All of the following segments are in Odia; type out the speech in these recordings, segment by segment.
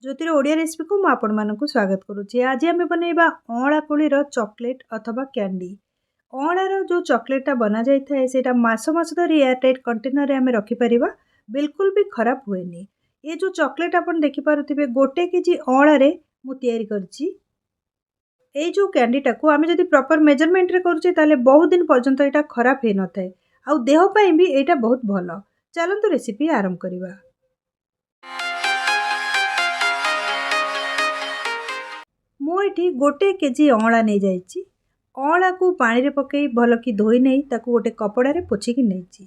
ଜ୍ୟୋତିର ଓଡ଼ିଆ ରେସିପିକୁ ମୁଁ ଆପଣମାନଙ୍କୁ ସ୍ୱାଗତ କରୁଛି। ଆଜି ଆମେ ବନେଇବା ଅଁଳା କୋଳିର ଚକୋଲେଟ୍ ଅଥବା କ୍ୟାଣ୍ଡି। ଅଁଳାର ଯେଉଁ ଚକୋଲେଟ୍ଟା ବନାଯାଇଥାଏ, ସେଇଟା ମାସ ମାସ ଧରି ଏୟାରଟାଇଟ୍ କଣ୍ଟେନରରେ ଆମେ ରଖିପାରିବା, ବିଲକୁଲ ବି ଖରାପ ହୁଏନି। ଏ ଯେଉଁ ଚକୋଲେଟ୍ ଆପଣ ଦେଖିପାରୁଥିବେ, 1 କେଜି ଅଁଳାରେ ମୁଁ ତିଆରି କରିଛି। ଏଇ ଯେଉଁ କ୍ୟାଣ୍ଡିଟାକୁ ଆମେ ଯଦି ପ୍ରପର୍ ମେଜରମେଣ୍ଟରେ କରୁଛେ, ତାହେଲେ ବହୁତ ଦିନ ପର୍ଯ୍ୟନ୍ତ ଏଇଟା ଖରାପ ହେଇନଥାଏ, ଆଉ ଦେହ ପାଇଁ ବି ଏଇଟା ବହୁତ ଭଲ। ଚାଲନ୍ତୁ ରେସିପି ଆରମ୍ଭ କରିବା। ମୁଁ ଏଠି 1 କେଜି ଅଁଳା ନେଇଯାଇଛି। ଅଁଳାକୁ ପାଣିରେ ପକାଇ ଭଲକି ଧୋଇ ନେଇ ତାକୁ ଗୋଟେ କପଡ଼ାରେ ପୋଛିକି ନେଇଛି।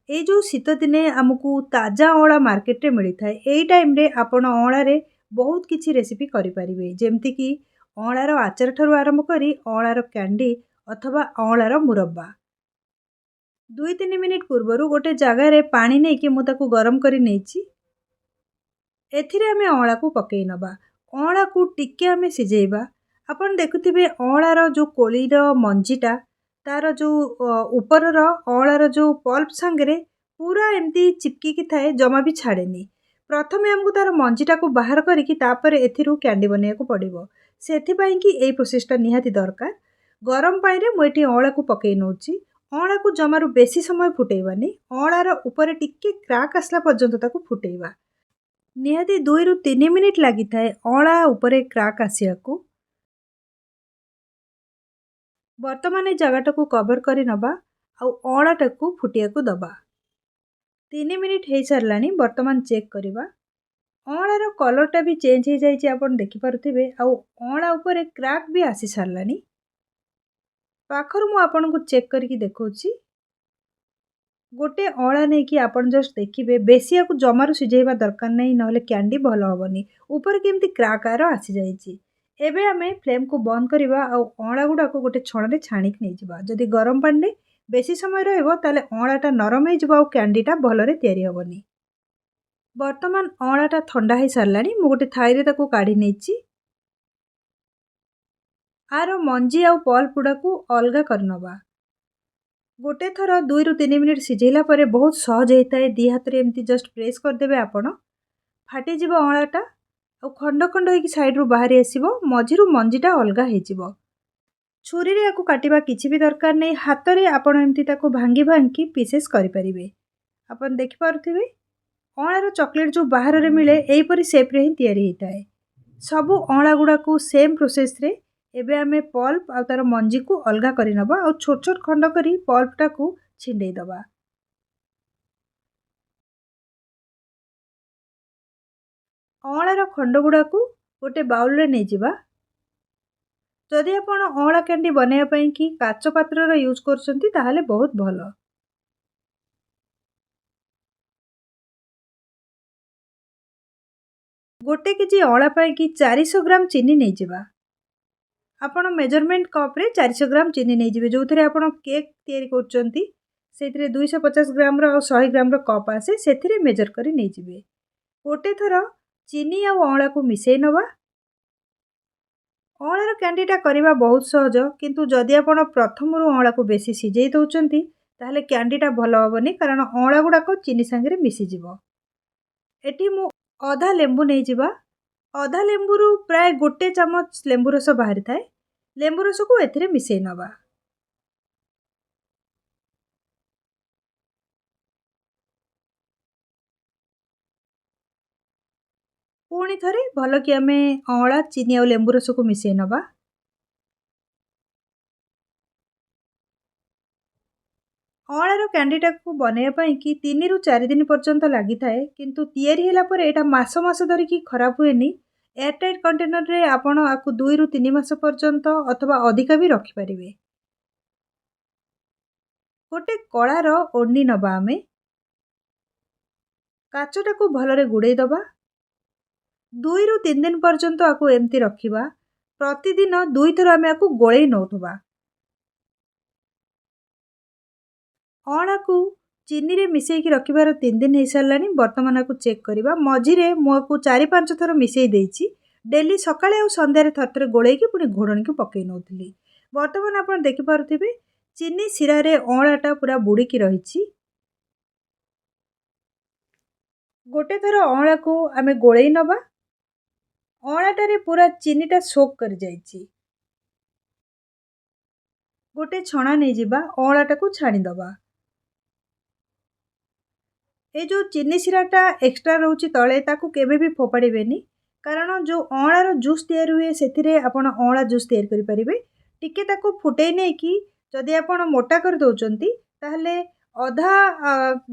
ଏଇ ଯେଉଁ ଶୀତ ଦିନେ ଆମକୁ ତାଜା ଅଁଳା ମାର୍କେଟରେ ମିଳିଥାଏ, ଏଇ ଟାଇମ୍ରେ ଆପଣ ଅଁଳାରେ ବହୁତ କିଛି ରେସିପି କରିପାରିବେ, ଯେମିତିକି ଅଁଳାର ଆଚାର ଠାରୁ ଆରମ୍ଭ କରି ଅଁଳାର କ୍ୟାଣ୍ଡି ଅଥବା ଅଁଳାର ମୁରବ୍ବା। 2-3 ମିନିଟ୍ ପୂର୍ବରୁ ଗୋଟେ ଜାଗାରେ ପାଣି ନେଇକି ମୁଁ ତାକୁ ଗରମ କରି ନେଇଛି। ଏଥିରେ ଆମେ ଅଁଳାକୁ ପକାଇ ନେବା। ଅଁଳାକୁ ଟିକେ ଆମେ ସିଝେଇବା। ଆପଣ ଦେଖୁଥିବେ, ଅଁଳାର ଯେଉଁ କୋଳିର ମଞ୍ଜିଟା, ତା'ର ଯେଉଁ ଉପରର ଅଁଳାର ଯେଉଁ ପଲ୍ପ ସାଙ୍ଗରେ ପୁରା ଏମିତି ଚିପକିକି ଥାଏ, ଜମା ବି ଛାଡ଼େନି। ପ୍ରଥମେ ଆମକୁ ତା'ର ମଞ୍ଜିଟାକୁ ବାହାର କରିକି ତାପରେ ଏଥିରୁ କ୍ୟାଣ୍ଡି ବନେଇବାକୁ ପଡ଼ିବ। ସେଥିପାଇଁ କି ଏଇ ପ୍ରୋସେସଟା ନିହାତି ଦରକାର। ଗରମ ପାଣିରେ ମୁଁ ଏଠି ଅଁଳାକୁ ପକାଇ ନେଉଛି। ଅଁଳାକୁ ଜମାରୁ ବେଶୀ ସମୟ ଫୁଟେଇବାନି। ଅଁଳାର ଉପରେ ଟିକେ କ୍ରାକ୍ ଆସିଲା ପର୍ଯ୍ୟନ୍ତ ତାକୁ ଫୁଟେଇବା। ନିହାତି 2ରୁ 3 ମିନିଟ୍ ଲାଗିଥାଏ ଅଁଳା ଉପରେ କ୍ରାକ୍ ଆସିବାକୁ। ବର୍ତ୍ତମାନ ଏ ଜାଗାଟାକୁ କଭର୍ କରି ନେବା ଆଉ ଅଁଳାଟାକୁ ଫୁଟିବାକୁ ଦେବା। 3 ମିନିଟ୍ ହେଇସାରିଲାଣି, ବର୍ତ୍ତମାନ ଚେକ୍ କରିବା। ଅଁଳାର କଲର୍ଟା ବି ଚେଞ୍ଜ ହେଇଯାଇଛି, ଆପଣ ଦେଖିପାରୁଥିବେ, ଆଉ ଅଁଳା ଉପରେ କ୍ରାକ୍ ବି ଆସି ସାରିଲାଣି। ପାଖରୁ ମୁଁ ଆପଣଙ୍କୁ ଚେକ୍ କରିକି ଦେଖାଉଛି। ଗୋଟେ ଅଁଳା ନେଇକି ଆପଣ ଜଷ୍ଟ ଦେଖିବେ। ବେଶୀ ଆକୁ ଜମାରୁ ସିଝେଇବା ଦରକାର ନାହିଁ, ନହେଲେ କ୍ୟାଣ୍ଡି ଭଲ ହେବନି। ଉପରେ କେମିତି କ୍ରାକ୍ ଆର ଆସିଯାଇଛି। ଏବେ ଆମେ ଫ୍ଲେମ୍କୁ ବନ୍ଦ କରିବା ଆଉ ଅଁଳା ଗୁଡ଼ାକୁ ଗୋଟେ ଛଣରେ ଛାଣିକି ନେଇଯିବା। ଯଦି ଗରମ ପାଣିରେ ବେଶୀ ସମୟ ରହିବ, ତାହେଲେ ଅଁଳାଟା ନରମ ହେଇଯିବ ଆଉ କ୍ୟାଣ୍ଡିଟା ଭଲରେ ତିଆରି ହେବନି। ବର୍ତ୍ତମାନ ଅଁଳାଟା ଥଣ୍ଡା ହେଇସାରିଲାଣି। ମୁଁ ଗୋଟେ ଥାଳିରେ ତାକୁ କାଢ଼ି ନେଇଛି। ଆର ମଞ୍ଜି ଆଉ ପଲ୍ପ ଗୁଡ଼ାକୁ ଅଲଗା କରିନେବା। ଗୋଟେ ଥର 2ରୁ 3 ମିନିଟ୍ ସିଝେଇଲା ପରେ ବହୁତ ସହଜ ହେଇଥାଏ। ଦୁଇ ହାତରେ ଏମିତି ଜଷ୍ଟ ପ୍ରେସ୍ କରିଦେବେ ଆପଣ, ଫାଟିଯିବ ଅଁଳାଟା ଆଉ ଖଣ୍ଡ ଖଣ୍ଡ ହେଇକି ସାଇଡ଼ରୁ ବାହାରି ଆସିବ, ମଝିରୁ ମଞ୍ଜିଟା ଅଲଗା ହେଇଯିବ। ଛୁରୀରେ ୟାକୁ କାଟିବା କିଛି ବି ଦରକାର ନାହିଁ। ହାତରେ ଆପଣ ଏମିତି ତାକୁ ଭାଙ୍ଗି ଭାଙ୍ଗିକି ପିସେସ୍ କରିପାରିବେ। ଆପଣ ଦେଖିପାରୁଥିବେ, ଅଁଳାର ଚକୋଲେଟ୍ ଯେଉଁ ବାହାରରେ ମିଳେ, ଏହିପରି ସେପ୍ରେ ହିଁ ତିଆରି ହେଇଥାଏ। ସବୁ ଅଁଳା ଗୁଡ଼ାକୁ ସେମ୍ ପ୍ରୋସେସ୍ରେ ଏବେ ଆମେ ପଲ୍ପ ଆଉ ତା'ର ମଞ୍ଜିକୁ ଅଲଗା କରିନେବା ଆଉ ଛୋଟ ଛୋଟ ଖଣ୍ଡ କରି ପଲ୍ପଟାକୁ ଛିଣ୍ଡେଇ ଦେବା। ଅଁଳାର ଖଣ୍ଡ ଗୁଡ଼ାକୁ ଗୋଟେ ବାଉଲରେ ନେଇଯିବା। ଯଦି ଆପଣ ଅଁଳା କ୍ୟାଣ୍ଡି ବନେଇବା ପାଇଁ କି କାଚ ପାତ୍ରର ୟୁଜ୍ କରୁଛନ୍ତି, ତାହେଲେ ବହୁତ ଭଲ। 1 କେଜି ଅଁଳା ପାଇଁକି 400 ଗ୍ରାମ ଚିନି ନେଇଯିବା। ଆପଣ ମେଜରମେଣ୍ଟ କପ୍ରେ 400 ଗ୍ରାମ ଚିନି ନେଇଯିବେ। ଯେଉଁଥିରେ ଆପଣ କେକ୍ ତିଆରି କରୁଛନ୍ତି, ସେଇଥିରେ 250 ଗ୍ରାମର ଆଉ 100 ଗ୍ରାମର କପ୍ ଆସେ, ସେଥିରେ ମେଜର କରି ନେଇଯିବେ। ଗୋଟେ ଥର ଚିନି ଆଉ ଅଁଳାକୁ ମିଶାଇ ନେବା। ଅଁଳାର କ୍ୟାଣ୍ଡିଟା କରିବା ବହୁତ ସହଜ, କିନ୍ତୁ ଯଦି ଆପଣ ପ୍ରଥମରୁ ଅଁଳାକୁ ବେଶୀ ସିଝେଇ ଦେଉଛନ୍ତି, ତାହେଲେ କ୍ୟାଣ୍ଡିଟା ଭଲ ହେବନି, କାରଣ ଅଁଳା ଗୁଡ଼ାକ ଚିନି ସାଙ୍ଗରେ ମିଶିଯିବ। ଏଠି ମୁଁ ଅଧା ଲେମ୍ବୁ ନେଇଯିବା। ଅଧା ଲେମ୍ବୁରୁ ପ୍ରାୟ 1 ଚାମଚ ଲେମ୍ବୁ ରସ ବାହାରିଥାଏ। ଲେମ୍ବୁ ରସକୁ ଏଥିରେ ମିଶାଇ ନେବା। ପୁଣି ଥରେ ଭଲକି ଆମେ ଅଁଳା, ଚିନି ଆଉ ଲେମ୍ବୁ ରସକୁ ମିଶାଇ ନେବା। ଅଁଳାର କ୍ୟାଣ୍ଡିଟାକୁ ବନେଇବା ପାଇଁକି 3ରୁ 4 ଦିନ ପର୍ଯ୍ୟନ୍ତ ଲାଗିଥାଏ, କିନ୍ତୁ ତିଆରି ହେଲା ପରେ ଏଇଟା ମାସ ମାସ ଧରିକି ଖରାପ ହୁଏନି। ଏୟାରଟାଇଟ୍ କଣ୍ଟେନରରେ ଆପଣ ଆକୁ 2ରୁ 3 ମାସ ପର୍ଯ୍ୟନ୍ତ ଅଥବା ଅଧିକା ବି ରଖିପାରିବେ। ଗୋଟେ କଳାର ଓଢ଼ଣୀ ନେବା ଆମେ। କାଚଟାକୁ ଭଲରେ ଗୁଡ଼େଇ ଦେବା। 2ରୁ 3 ଦିନ ପର୍ଯ୍ୟନ୍ତ ଆକୁ ଏମିତି ରଖିବା। ପ୍ରତିଦିନ ଦୁଇଥର ଆମେ ଆକୁ ଗୋଳେଇ ନେଉଥିବା। ଅଁଳାକୁ ଚିନିରେ ମିଶାଇକି ରଖିବାର 3 ଦିନ ହେଇସାରିଲାଣି। ବର୍ତ୍ତମାନ ଆକୁ ଚେକ୍ କରିବା। ମଝିରେ ମୁଁ ଆକୁ 4-5 ଥର ମିଶାଇ ଦେଇଛି। ଡେଲି ସକାଳେ ଆଉ ସନ୍ଧ୍ୟାରେ ଥରେ ଥରେ ଗୋଳେଇକି ପୁଣି ଘୋଡ଼ଣୀକୁ ପକାଇ ନେଉଥିଲି। ବର୍ତ୍ତମାନ ଆପଣ ଦେଖିପାରୁଥିବେ, ଚିନି ଶିରାରେ ଅଁଳାଟା ପୁରା ବୁଡ଼ିକି ରହିଛି। ଗୋଟେ ଥର ଅଁଳାକୁ ଆମେ ଗୋଳେଇ ନେବା। ଅଁଳାଟାରେ ପୁରା ଚିନିଟା ସୋକ୍ କରିଯାଇଛି। ଗୋଟେ ଛଣା ନେଇଯିବା, ଅଁଳାଟାକୁ ଛାଣିଦେବା। ଏ ଯେଉଁ ଚିନି ଶିରାଟା ଏକ୍ସଟ୍ରା ରହୁଛି ତଳେ, ତାକୁ କେବେ ବି ଫୋପାଡ଼ିବେନି, କାରଣ ଯେଉଁ ଅଁଳାର ଜୁସ୍ ତିଆରି ହୁଏ ସେଥିରେ ଆପଣ ଅଁଳା ଜୁସ୍ ତିଆରି କରିପାରିବେ। ଟିକେ ତାକୁ ଫୁଟେଇ ନେଇକି ଯଦି ଆପଣ ମୋଟା କରିଦେଉଛନ୍ତି, ତାହେଲେ ଅଧା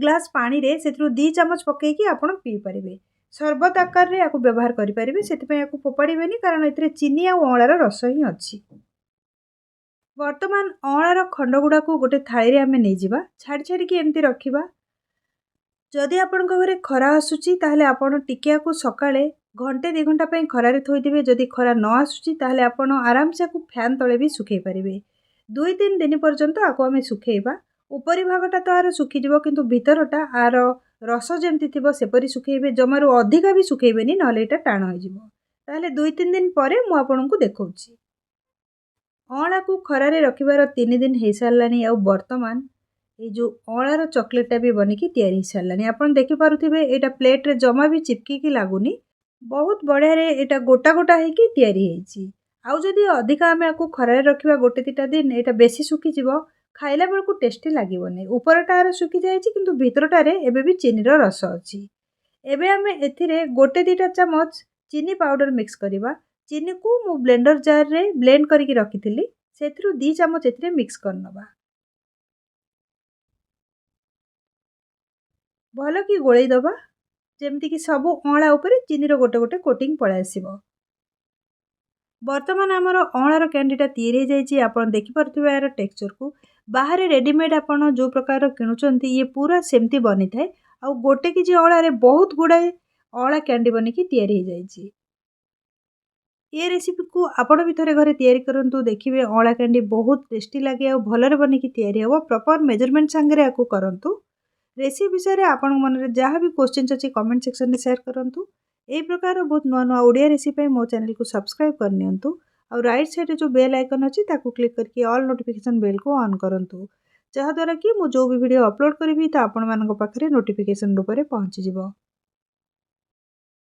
ଗ୍ଲାସ୍ ପାଣିରେ ସେଥିରୁ 2 ଚାମଚ ପକାଇକି ଆପଣ ପିଇପାରିବେ। ସରବତ ଆକାରରେ ୟାକୁ ବ୍ୟବହାର କରିପାରିବେ। ସେଥିପାଇଁ ୟାକୁ ଫୋପାଡ଼ିବେନି, କାରଣ ଏଥିରେ ଚିନି ଆଉ ଅଁଳାର ରସ ହିଁ ଅଛି। ବର୍ତ୍ତମାନ ଅଁଳାର ଖଣ୍ଡ ଗୁଡ଼ାକୁ ଗୋଟେ ଥାଳିରେ ଆମେ ନେଇଯିବା, ଛାଡ଼ି ଛାଡ଼ିକି ଏମିତି ରଖିବା। ଯଦି ଆପଣଙ୍କ ଘରେ ଖରା ଆସୁଛି, ତାହେଲେ ଆପଣ ଟିକେ ୟାକୁ ସକାଳେ ଘଣ୍ଟେ 2 ଘଣ୍ଟା ପାଇଁ ଖରାରେ ଥୋଇଦେବେ। ଯଦି ଖରା ନ ଆସୁଛି, ତାହେଲେ ଆପଣ ଆରାମସେ ୟାକୁ ଫ୍ୟାନ୍ ତଳେ ବି ଶୁଖେଇ ପାରିବେ। 2-3 ଦିନ ପର୍ଯ୍ୟନ୍ତ ଆକୁ ଆମେ ଶୁଖେଇବା। ଉପରି ଭାଗଟା ତ ଆର ଶୁଖିଯିବ, କିନ୍ତୁ ଭିତରଟା ଆର ରସ ଯେମିତି ଥିବ ସେପରି ଶୁଖେଇବେ। ଜମାରୁ ଅଧିକା ବି ଶୁଖେଇବେନି, ନହେଲେ ଏଇଟା ଟାଣ ହେଇଯିବ। ତାହେଲେ 2-3 ଦିନ ପରେ ମୁଁ ଆପଣଙ୍କୁ ଦେଖାଉଛି। ଅଁଳାକୁ ଖରାରେ ରଖିବାର 3 ଦିନ ହେଇସାରିଲାଣି, ଆଉ ବର୍ତ୍ତମାନ ଏଇ ଯେଉଁ ଅଁଳାର ଚକୋଲେଟ୍ଟା ବି ବନିକି ତିଆରି ହେଇସାରିଲାଣି। ଆପଣ ଦେଖିପାରୁଥିବେ, ଏଇଟା ପ୍ଲେଟ୍ରେ ଜମା ବି ଚିପକିକି ଲାଗୁନି। ବହୁତ ବଢ଼ିଆରେ ଏଇଟା ଗୋଟା ଗୋଟା ହେଇକି ତିଆରି ହେଇଛି। ଆଉ ଯଦି ଅଧିକା ଆମେ ଆକୁ ଖରାରେ ରଖିବା ଗୋଟେ 2ଟା ଦିନ, ଏଇଟା ବେଶୀ ଶୁଖିଯିବ, ଖାଇଲା ବେଳକୁ ଟେଷ୍ଟି ଲାଗିବନି। ଉପରଟା ଆର ଶୁଖିଯାଇଛି, କିନ୍ତୁ ଭିତରଟାରେ ଏବେ ବି ଚିନିର ରସ ଅଛି। ଏବେ ଆମେ ଏଥିରେ ଗୋଟେ 2ଟା ଚାମଚ ଚିନି ପାଉଡ଼ର ମିକ୍ସ କରିବା। ଚିନିକୁ ମୁଁ ବ୍ଲେଣ୍ଡର ଜାର୍ରେ ବ୍ଲେଣ୍ଡ କରିକି ରଖିଥିଲି, ସେଥିରୁ 2 ଚାମଚ ଏଥିରେ ମିକ୍ସ କରିନେବା। ଭଲ କି ଗୋଳେଇ ଦେବା, ଯେମିତିକି ସବୁ ଅଁଳା ଉପରେ ଚିନିର ଗୋଟେ ଗୋଟେ କୋଟିଂ ପଳାଇ ଆସିବ। ବର୍ତ୍ତମାନ ଆମର ଅଁଳାର କ୍ୟାଣ୍ଡିଟା ତିଆରି ହେଇଯାଇଛି। ଆପଣ ଦେଖିପାରୁଥିବେ ଏହାର ଟେକ୍ସଚରକୁ। ବାହାରେ ରେଡ଼ିମେଡ଼୍ ଆପଣ ଯେଉଁ ପ୍ରକାରର କିଣୁଛନ୍ତି, ଇଏ ପୁରା ସେମିତି ବନିଥାଏ। ଆଉ 1 କେଜି ଅଁଳାରେ ବହୁତ ଗୁଡ଼ାଏ ଅଁଳା କ୍ୟାଣ୍ଡି ବନିକି ତିଆରି ହେଇଯାଇଛି। ଏ ରେସିପିକୁ ଆପଣ ବି ଥରେ ଘରେ ତିଆରି କରନ୍ତୁ, ଦେଖିବେ ଅଁଳା କ୍ୟାଣ୍ଡି ବହୁତ ଟେଷ୍ଟି ଲାଗେ ଆଉ ଭଲରେ ବନିକି ତିଆରି ହେବ। ପ୍ରପର୍ ମେଜରମେଣ୍ଟ ସାଙ୍ଗରେ ୟାକୁ କରନ୍ତୁ। ରେସିପି ବିଷୟରେ ଆପଣଙ୍କ ମନରେ ଯାହା ବି କୋଶ୍ଚିନ୍ସ ଅଛି, କମେଣ୍ଟ ସେକ୍ସନରେ ସେୟାର କରନ୍ତୁ। ଏହି ପ୍ରକାର ବହୁତ ନୂଆ ନୂଆ ଓଡ଼ିଆ ରେସିପି ପାଇଁ ମୋ ଚ୍ୟାନେଲକୁ ସବସ୍କ୍ରାଇବ୍ କରିନିଅନ୍ତୁ, ଆଉ ରାଇଟ୍ ସାଇଡ଼୍ରେ ଯେଉଁ ବେଲ୍ ଆଇକନ୍ ଅଛି ତାକୁ କ୍ଲିକ୍ କରିକି ଅଲ୍ ନୋଟିଫିକେସନ୍ ବେଲ୍କୁ ଅନ୍ କରନ୍ତୁ, ଯାହାଦ୍ୱାରା କି ମୁଁ ଯେଉଁ ବି ଭିଡ଼ିଓ ଅପଲୋଡ଼ କରିବି ତ ଆପଣମାନଙ୍କ ପାଖରେ ନୋଟିଫିକେସନ୍ ରୂପରେ ପହଞ୍ଚିଯିବ।